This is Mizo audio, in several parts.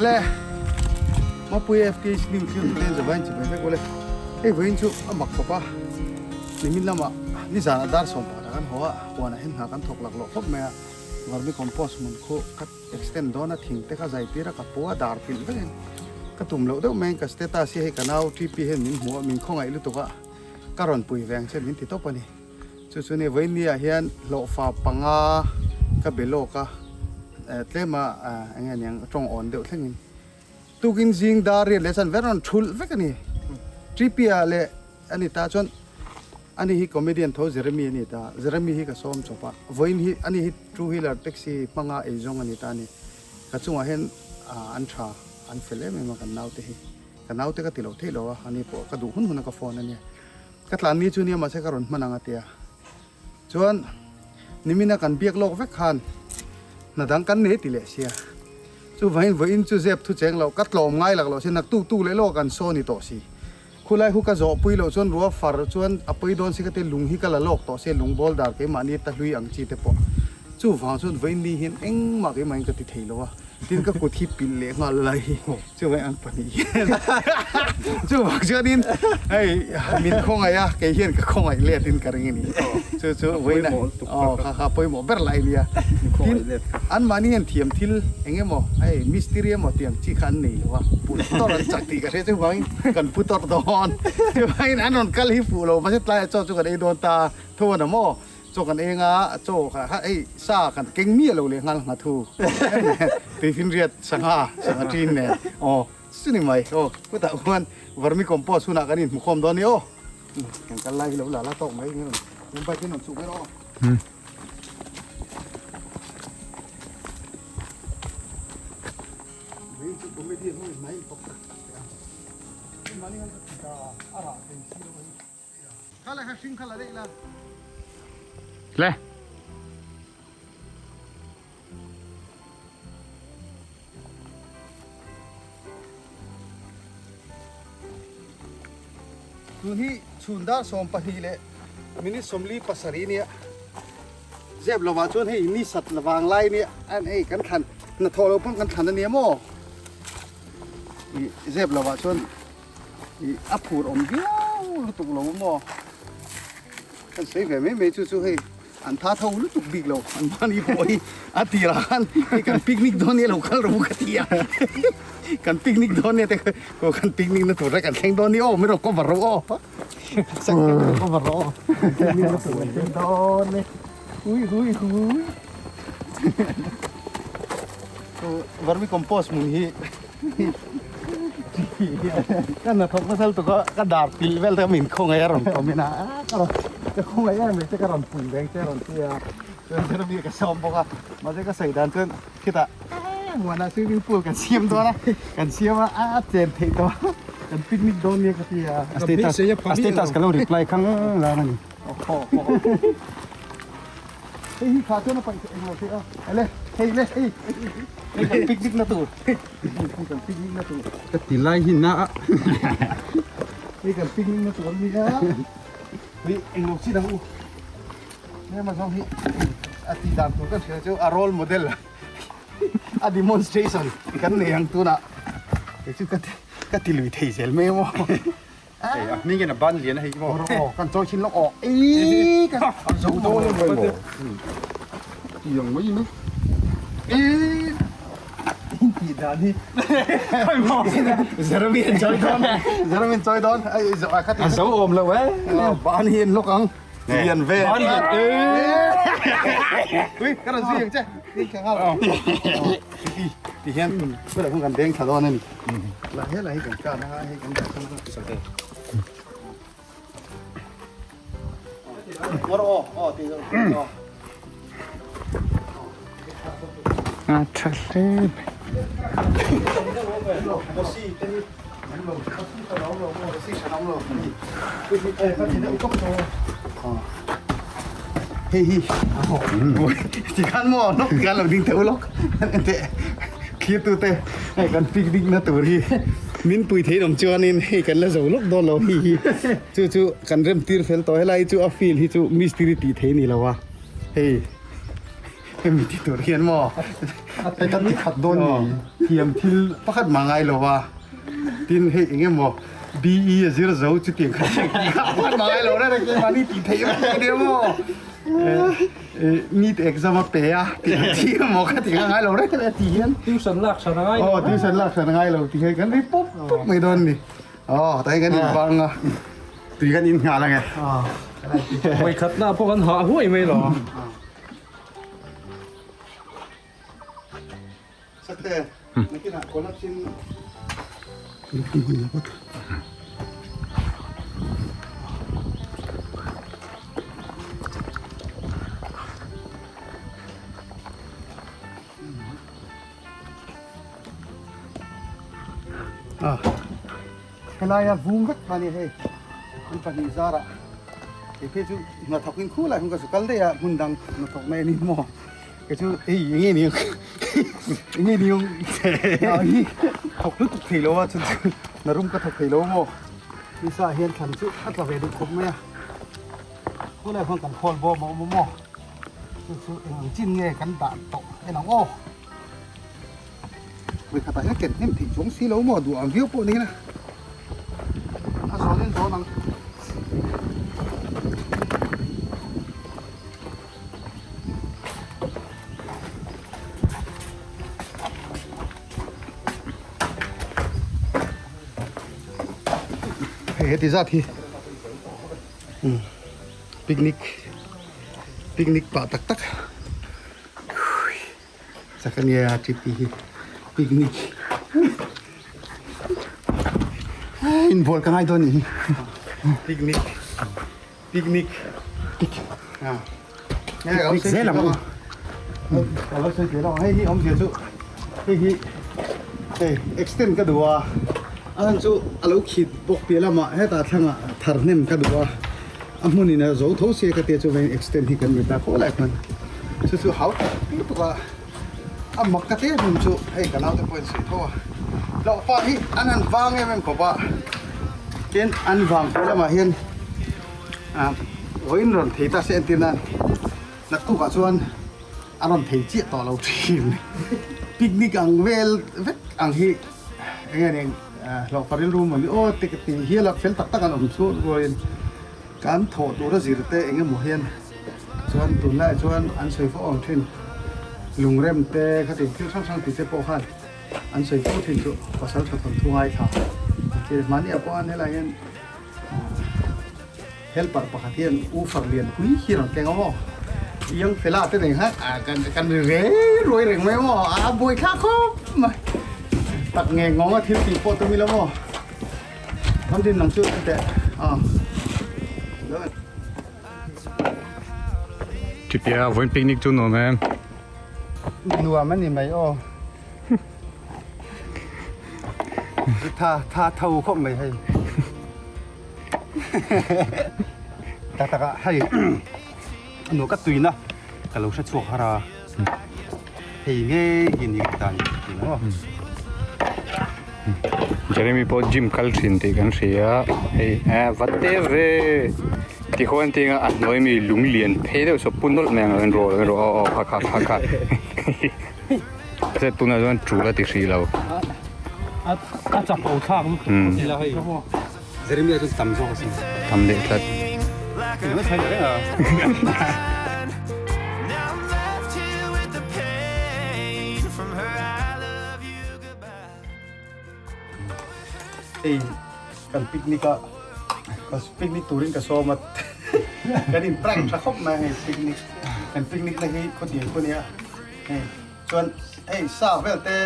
Ale Mapui FKH News thil chu ten zavain chibai vek ule. Hei vawiin chu a mak khawp a, nimin lamah nizanah dar sawm pakhatah kan haw a, huanah hian hna kan thawk laklawh khawp mai a, vermicompost hmun khu ka extend dawn a, thing te kha zai tir a, ka pu a, dar pilh vekin ka tum loh deuh mai in ka status hi hei ka nau TP hian min hmu a, min khawngaih lutuk a, ka rawn pui ve ang che min ti tawp a ni. Chu chu ni vawiin ah hian hlawhfa panga ka be lawk a, tlema eng nge niang tawng awn deuh thlengin tukin zing dar riat leh chuan ver rawn thulh vek a ni. Tripia leh a ni ta chuan ani hi comedian tho Jeremy a ni ta, Jeremy hi ka sawm chawp a, vawiin hi ani hi two wheeler taxi hmanga eizawng a ni ta a ni. Ka chungah hian an tha an fel em em a kan naute hi, ka naute ka ti lo theih lo a, ani pawh ka duh hun hun a ka phone a nia. Ka tlan ni chu nia mahse ka rawn hman ang a tia. Chuan nimina kan biak lawk vek khan hna dang kan nei ti leh sia. Chuvangin vawiin chu zep thu cheng loh ka tlawm ngai lak loh sia naktuk tuk leh lawk kan saw ni tawh si. Khulai hu ka zawh pui loh chuan rua far chuan a pawi dawn si ka tia lung hi ka la lawk tawh sia lung bawl dar keimahni ta hlui ang chi te pawh. Chuvang chuan vawiin ni hian engmah keimahin ka ti thei lo a. Tin ka kut hi pilh leh nghal lai hi chuvang an pahnih hian chuvang chuanin hei min khawngaih a kei hian ka khawngaih let in ka ring a ni chu chu vawiin aw kha kha pawimawh ber lai ania tin anmahni hian thiam thil eng emaw hei mistiri emaw tiang chi kha an nei lo a put tawrh an chak tih ka hria chuvangin kan pu tawrh dawn chuvangin an rawn kal hi fuh lo mahse tlaiah chaw chu kan ei dawn ta tho a ni maw. Chaw kan eng a, chaw kha kha hei sa kan keng miah lo leh nghal ngha thu tuifinriat sangha sangha ṭin nen aw chu ni mai aw chutah khuan vermicompost hunah kan inhmukhawm dawn a ni aw kan kal lai hi lo la la tawk mai ang rawn bike in rawn chhuk mai rawh aw. Vei chu comedian ho in hmai in thawk tak tak teh ang. Mahni han ka ti ta a rah thei si lo a ni. Le. Tun hi chhun dar 12 leh minute 47 nia zep lovah chuan hei ni sat vang lai nia an hei kan thlan hnathawh lo pawn kan thlan ania maw zep lovah chuan Ih a phur awm viau lutuk lo maw? Kan sawi ve mai mai chu chu hei an tha tho lutuk bik lo an mahni pawh hi a tirah khan hei kan picnic dawn nia lo kal rawh u ka ti a kan picnic dawn nia te khaw kan picnic na tur te kan thleng dawn nia aw min rawn cover rawh aw cover rawh aw picnic na tur kan thleng dawn e hui hui hui vermicompost hmun hi. Ka hnathawk nasa lutuk a, ka dar pilh vel te kha min khawngaih a rawn comment a, ka rawn ka khawngaih em mai che ka rawn pui veng che a rawn ti a, chuan Jeremy ka sawm bawk a, mahse ka sawi dan chuan khitah muanah swimming pool kan siam dawn a, kan siam a a chen theih tawh a, kan picnic dawn nia ka ti a. A status a status ka lo reply khang lang a ni. Hei hi kha chuan a paih theih englo theih a, ele hei le hei hei kan picnic na tur hei kan picnic na tur ka ti lai hi na a hei kan picnic na tur a nia hei englo chi dang u hema zawng hi a tih dan tur kan hria chu a role model a demonstration kan nei ang tunah kei chu ka ti lui thei zel mai emaw. Hei a hming hian a ban lian a hei maw. Aw kan chawi thin lawk aw eii kan zo dawn a ni maw. Tiang mai mai. Eii in tih dan hi. Jeremy an chawi dawn Jeremy an chawi dawn ai zo a kha A zo awm lo e. Ban hi an lawk ang. Lian ve. Ban lian e. Ui ka rawn zui ang che. Ti ka nghal. Ti ti hian khulah khan kan deng thla dawn a ni. La helai hi kan kar anga hei kan dah san anga Ngawr aw aw ti zawk aw. A tha hle mai. Hei hi ti khan maw lawk ti khan lo ding teh u lawk teh thlir tu te hei kan picnic na tur hi min pui thei awm chuanin hei kan la zo lawk dawn lo hei hi chu chu kan rem tir fel tawh helai chu a field hi chu mistiri tih thei a ni lo a hei. Hemi ti tur hian maw? Hei kan ti khat dawn ni. Thiam thil pakhat mah ngai lo a. Tin hei eng emaw BE a zir zo chutiang kha pakhat mah ngai lo reng reng keimahni tih theih vek mai nia maw? NEET exam a pe a tih ang chi emaw kha tih kha ngai lo reng reng a ti hian. Tuition lak hran a ngai lo. Aw tuition lak hran a ngai lo ti hian kan ri pawp pawp mai dawn ni. Aw tah hian kan inbang a. Tui kan in nghal ange. Vawikhatna pawh kan hah huai mai lo. Sakte, nakinah collapse in Ah. Helaia vung vek kha nia hei an pahnih zarah kei phei chu hnathawk in khulai hun ka zu kal daih a hmun dang hnathawk mai a ni maw kei chu hei eng nge ni ang eng nge ni ang hi thawk lutuk thei lo a chhan chu hna rum ka thawk thei lo maw nisa ah hian thlan chu a tla ve duh khawp mai a khulai khawn kan khawl bawm a awm a maw chu chu eng ang chin nge kan dah tawh en ang aw. Vawikhatah hian ken hnem theih chuang si lo maw duh ang viau pawh ni ila a zawn in zawn ang. Hei heti zat hi picnic picnic pah tak tak. Chak a nia TP hi picnic inbual ka ngai dawn nih hi picnic picnic picnic zel ang u ka lo sawi zel ang hei hi awmzia chu hei hi hei extend ka duh a a chhan chu a lo khit bawk piah lamah hetah thlangah thar hnem ka duh a. A hmunin a zo tho sia ka tia chuan extend hi kan ni ta khawh lai khan chu chu hau tak lutuk a a mak ka tia hmun chu hei ka naute pawhin sawi tho a hlauhfa hi an han vang em em khawp a tin an vang piah lamah hian ah vawiin rawn thei ta se entir nan naktuk ah chuan a rawn thei chiah tawh lo thin picnic ang vel vek ang hi eng nge ni. Hlawhfa rilru mawni aw te ka ti hial a, fel tak tak an awm chhuak rualin kan thawh tura zir te eng emaw hian chuan tunlaiah chuan an sawi fo ang thin. Lungrem te khati thil hrang hrang tih te pawh khan an sawi fo thin chu pasal tha thawnthu ngaithla an ti a ni. Mahni ah pawh an helaiah hian helper pakhat hian woofer lian pui hi a rawn keng a maw young fella te nei khan ah kan kan ri rei ruai reng mai maw a buai thlak khawp mai tak nge ngawng a thil tih pawh tum ila maw ram din lang chu teh ah Chipia vawiin picnic chu nuam em? Nuam a ni mai aw. Tha tha tho khawp mai hei. Tak tak a hei nu ka tuina ka lo hre chhuak har a hei ngei hi ni ka tan ti maw. Jeremy pawh gym kal thin tih kan hria hei eh va te ve ti khaw an tinga a hnuai mi lung lian phei deuh saw pu nawlh mai ang an rawl an rawl aw aw kha kha kha kha tunah chuan tul a ti hrih lo. A chak lo thlak lutuk a ti hei. Jeremia chu tam zawk asin. Tam leh tlat. Engemaw chhai leh reng a. Hei kan picnic a ka picnic turin ka sawm a kan in prank tha khawp mai hei picnic kan picnic na hi khawtiang khu nia hei chuan hei sa vel te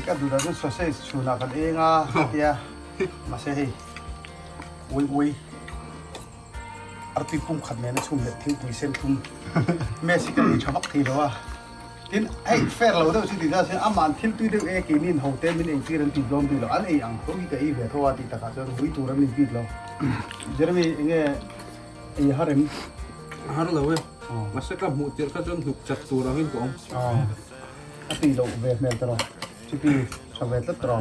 Ka duh dah chuan sausage chhunah kan eng a tia mahse hei ui ui artui pum khat nen a chhum leh thingpui sen thlum mess hi kan ei tha vak thei lo a tin hei fair lo deuh chu ti ta se aman thil tui deuh e keini in ho te min ei tir an tih hlawm bik lo an ei ang tho hi ka ei ve tho a tih takah chuan ui tur an ni bik lo Jeremy enge ei har em? Har lo e mahse ka hmuh tirh kha chuan hnuk chat tur angin ka awm. A tih loh ve hmel tawh chuti tha ve tlat tawh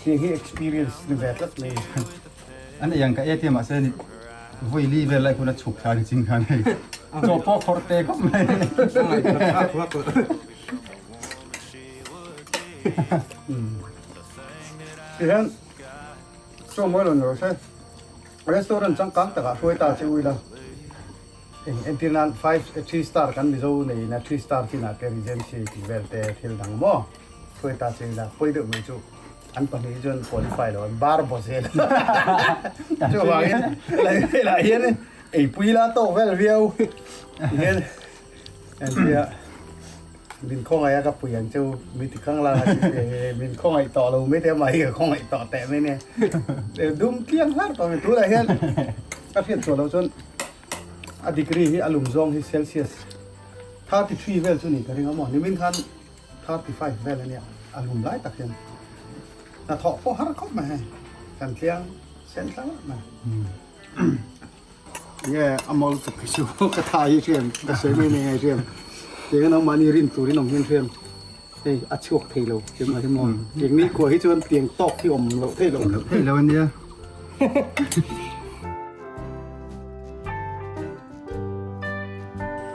tiang hi experience ni ve tlat mai. An ei ang ka e tia mahse ni vawi li vel lai khawn a chhuk thla ni ching khan hei. Chaw pawh phawrh te khawp mai. Tihian chaw mawi lo ni rawh se. Restaurant changkang takah hruai ta che ui la. Eng entir nan five three star kan Mizo neiin a three star chinah te Regency tih vel te thil dang maw hruai ta che ila pawi deuh mai chu an pahnih hi chuan qualify lo an bar baw zel chuvangin laivelah hian eipui la tawk vel viau tihian entia min khawngaih a ka pui ang chu mi ti khang lang a ti min khawngaih tawh lo mai te amah hi ka khawngaih tawh teh mai nia dum tliang hlar tawh mai tunah hian ka hriat chhuah loh chuan A degree hi a lum zawng hi Celsius 33 vel chu ni ka ring a maw? Nimin khan 35 vel a nia, a lum lai tak hian hnathawh pawh har khawp mai hei, kan tliang sen thlang reuh mai. Nge a mawl tuk hi chu ka tha hi hriam, ka sawi mai mai ngai hriam, tiang a nangmahni rin turin awm hian hriam hei a chhuak thei lo tiang a hi maw? Tiang ni khua hi chuan tiang tawk hi awm loh theih loh. Awm loh theih lo a nia.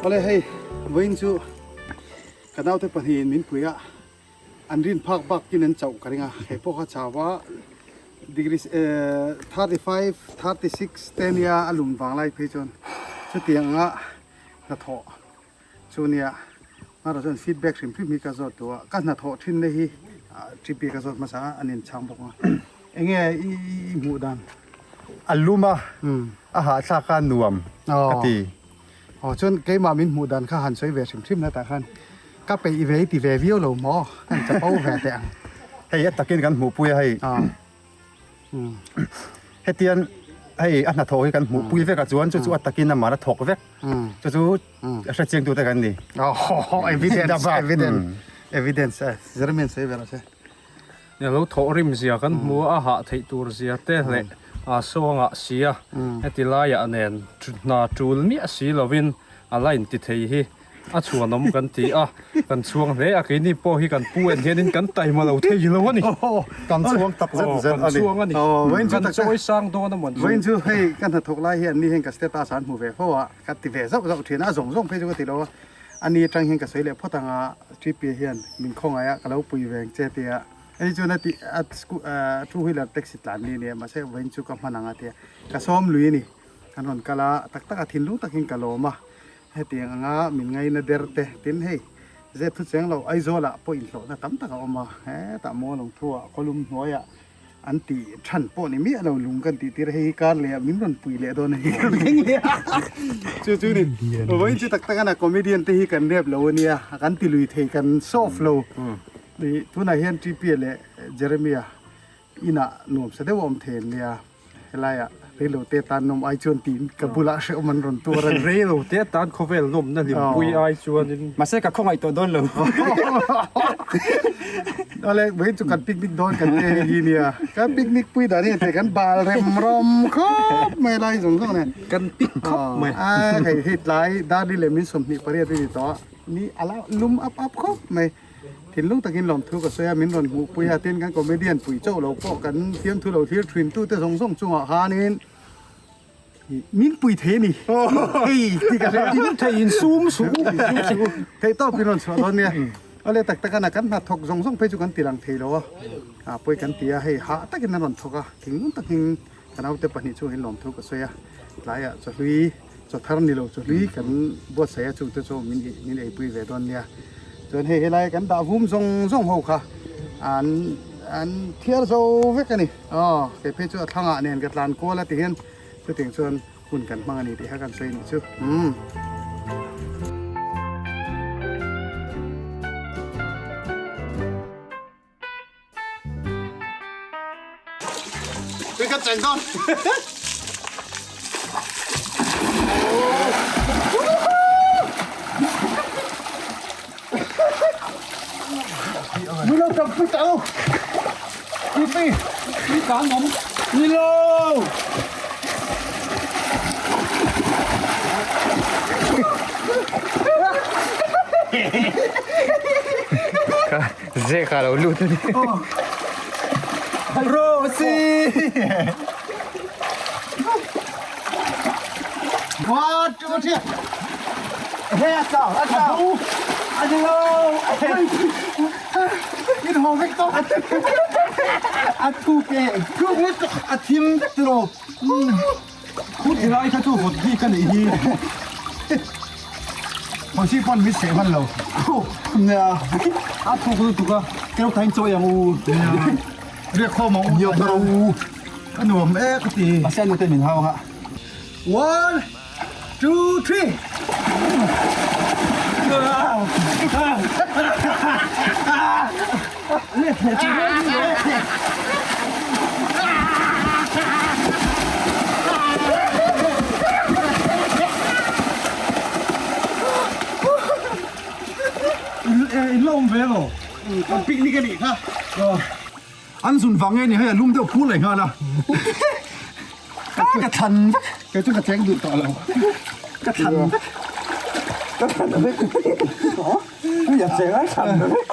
Awle hei vawiin chu ka naute pahnihin min pui a an rin phak bak tin an chauh ka ring a hei pawh kha chau a degree 35 36 te nia a lum vang lai phei chuan chutiang anga hnathawh chu nia hmarah chuan feedback hrim hrim hi ka zawt duh a ka hnathawh thin na hi TP ka zawt hmasa a an inchhang bawk a enge i hmuh dan a lum a a hahthlak a nuam ka ti aw chuan keimah min hmuh dan kha han sawi ve hrim hrim na tah khan ka peih ve i ti ve viau lo maw ka han chapo ve teh ang hei a takin kan hmuhpui a hei Hetiang hei a hnathawh hi kan hmuh pui vek a chuan chu chu a takin amah a thawk vek chu chu a hrechiang tute kan ni. Evidence evidence evidence Jeremian sawi ber ase. Nia lo thawh rim zia kan hmu a hah theih tur zia te leh a sawngah sia heti laiah nen hna tul miah si lovin a la inti thei hi A chhuanawm kan ti a, kan chhuang hle a, keini pawh hi kan pu en hianin kan taima lo thei lo a ni. Kan chhuang tak zet zet a ni. Kan chhuang a ni. Kan chawi sang dawn a mawn chu. Vawiin chu hei ka hnathawk lai hian ni hian ka status an hmu ve fo a, ka ti ve zauh zauh thin a, a zawng zawng phei chu ka ti lo a, a ni atang hian ka sawi leh phawt ang a, TP hian min khawngaih a, ka lo pui veng che tia, hei chuan a ti a two wheeler taxi tlan ni nia, mahse vawiin chu ka hman ang a tia, ka sawm lui a ni, kan rawn kal a, tak tak a thinlung takin ka lawm a. Hetiang anga min ngaina der te tin hei zet thu cheng lo Aizawlah pawh inhlawhna tam tak a awm a, hetah Mualawng thuah khawlum hnuaiah an tih than pawh ni miah lo lung kan tih tir a, hei hi kar leh ah min rawn pui leh dawn a ni rawn thleng leh a chu chu ni vawiin chu tak tak a na comedian te hi kan rep lo a nia kan ti lui thei kan solve lo tunah hian TP leh Jeremia Inah nuamsa deuh a awm thei an nia, helaiah reilote tan nawm ai chuan tiin ka bulah hrehawm an rawn tuar a ni. Reilote tan khawvel nawmna hlimpui ai chuanin. Mahse ka khawngaih tawh dawn lo. Awle vawiin chu kan picnic dawn kan ti hei hi nia, kan picnic pui dan hi hei kan bal rem rawm khawp mai lai zawng zawng nen. Kan pic khawp mai. A hei hei tlai dar li leh min 28 a ni tawh a, ni a la lum ap ap khawp mai. Thinlung takin lawmthu ka sawi a, min rawn hmuhpui a, tin kan comedian pui chauh lo pawh kan fiamthu lo thlir thin tute zawng zawng chungah khanin min pui thei a ni. Hei ti ka hria. In thei in sum suh u. Theih tawp in rawn chhuah dawn nia. Awle tak tak a na kan hna thawk zawng zawng phei chu kan ti lang thei lo a, a pawi kan ti a, hei hah takin an rawn thawk a, thinlung takin ka naute pahnih chungah hian lawmthu ka sawi a, tlaiah chawhlui Chaw thar ni lo chawhlui kan buatsaih a chungte chu min min eipui ve dawn nia. Chuan hei helai kan dah vum zawng zawng ho kha an an thiar zo vek a ni. Aw kei phei chu a thlangah nen ka tlan kual a ti hian chutiang chuan hun kan hmang a ni tih kha kan sawi nih chu. Umm. Tui kan cheng dawn. Ni lo kam pui tau. Pi pi ka nom. Ni lo. Zek a lo lut a ni. Rosie! One, two, three. ṭhiat. He a chau, a chau. A ni lo. In haw vek tawh. A thuk e. Thuk lutuk. A thim vek tiraw. Khut tilai kha chu vawt bik a nih hi. Pawisi pawn min seh hman lo. Nia. A thuk lutuk a. Keu thain chawi ang u. Riak khawm ang u. Niawk ro u. Ka nuam e ka ti. Mahse a nute min hau ang a. One, two, three. In la awm ve lo. Kan picnic a nih kha. An zun vang nge ni hei a lum deuh phur leh nghal a. Ka thlan vek. Kei chu ka cheng duh tawh lo. Ka thlan vek. Ka thlan vek. Tui a cheng ai thlan vek.